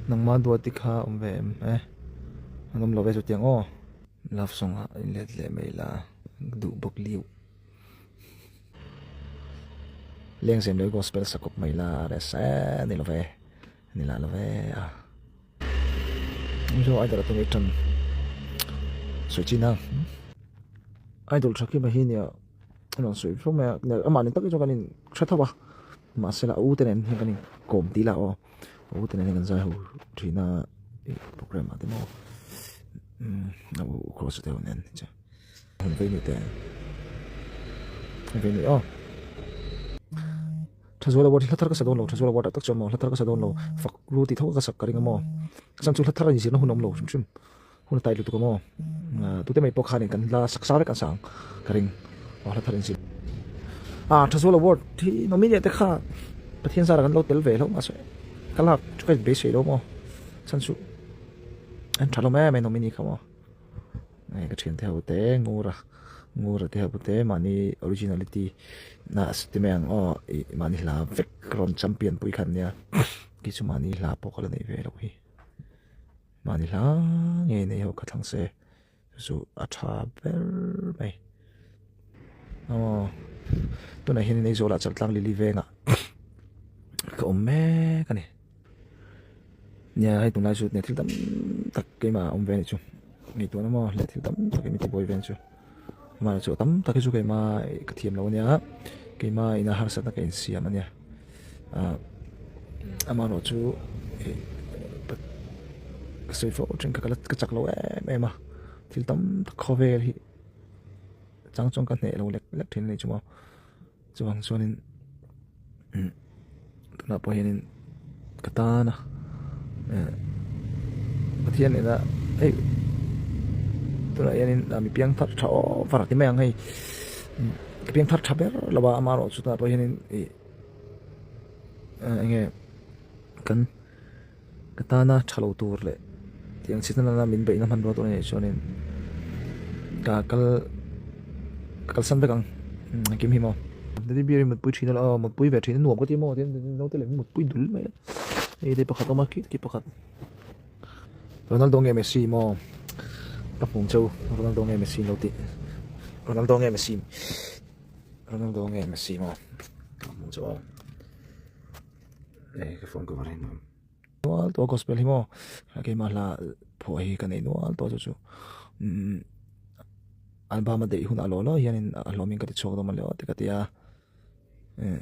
Nangma duati kha awm ve em e? An awm lo ve chutiang aw. Love song ah in let leh mai la duh bawk liu. Lengzem leh gospel sa kawp mai la rsa ni lo ve ni lah lo ve a. Mizo idol atang i tan sawi chin a. Idol tha khi mai hi nia a rawn sawi fo mai a amah ni tak hi chuan kan in hre tho a mahse la a u te nen hian kan in kawm tih lah aw. U te nen hian kan zai ho thin a ih program ah te maw umm a u cross te ho nen chu hun vei ni te hun vei ni aw Thazuala ward hi hla thar ka sa dawn lo Thazuala ward ah tak chuan maw hla thar ka sa dawn lo fak ru tih tho ka sak ka ring a maw chhan chu hla thar a inzirna hun a awm lo hrim hrim hun a tai lutuk a maw tute mai pawh khanin kan hla sak sa vek an sa ang ka ring aw hla thar inzir ah Thazuala ward hi nominee te kha Pathian zara kan lo tel ve hlauh mahse ka lak chu ka beisei lo maw chhan chu an tha hlawm em em nominee kha maw hei ka thiante ho te Ngura Ngura te ho te mahni originality na ti mai ang aw ih mahni hla vek rawn champion pui kha an nia kei chu mahni hla pawh ka la nei ve loh hi. Mahni hla ngei nei ho kha thlang se chu chu a tha ber mai. Aw tunah hian Aizawl ah Chaltlang Lily vengah ka awm mek a ni. Nia hei tunlai chu thil tam tak keimah a awm ve a nih chu ngaihtuahna maw leh thil tam tak hi mi tibuai ve ang chu. Mahni chu tam tak hi chu keimah ka thiam lo a nia keimah ina harsatna ka insiam a nia. Ah amaherawh chu ih ka sawi fo thin kha ka chak lo em em a thil tam tak khawvel hi chang chuan ka hneh lo lek lek thin a ni chu maw chuvang chuanin umm tunah pawh hianin ka tan a eh Pathian nena hei tunah hianin mi piang thar tha over a ti mai ang hei ka piang thar tha ber lo a amaherawh chu tunah pawh hianin ih eng nge kan ka tana tha lo tur leh tiang chhitna nana min beihna hmanrua tur a nih chuanin ka kal ka kalsan vek ang engkim hi maw. Teddy bear hi mutpui thin a mutpui ve thin a nuam ka ti maw tin naute leh mutpui dul mai a hei te pakhat a awm a khi khi pakhat Ronaldo nge Messi maw ka hmuh ang che u Ronaldo nge Messi an lo tih Ronaldo nge Messi. Ronaldo nge Messi maw ka hmuh chu aw eh ka phone cover hi nuam nual tawh gospel hi maw keimah hla phuah hi ka nei nual tawh chu chu umm album a deih hunah law law hianin a hlawmin ka ti chhuak dawn maw le aw te ka ti a eh.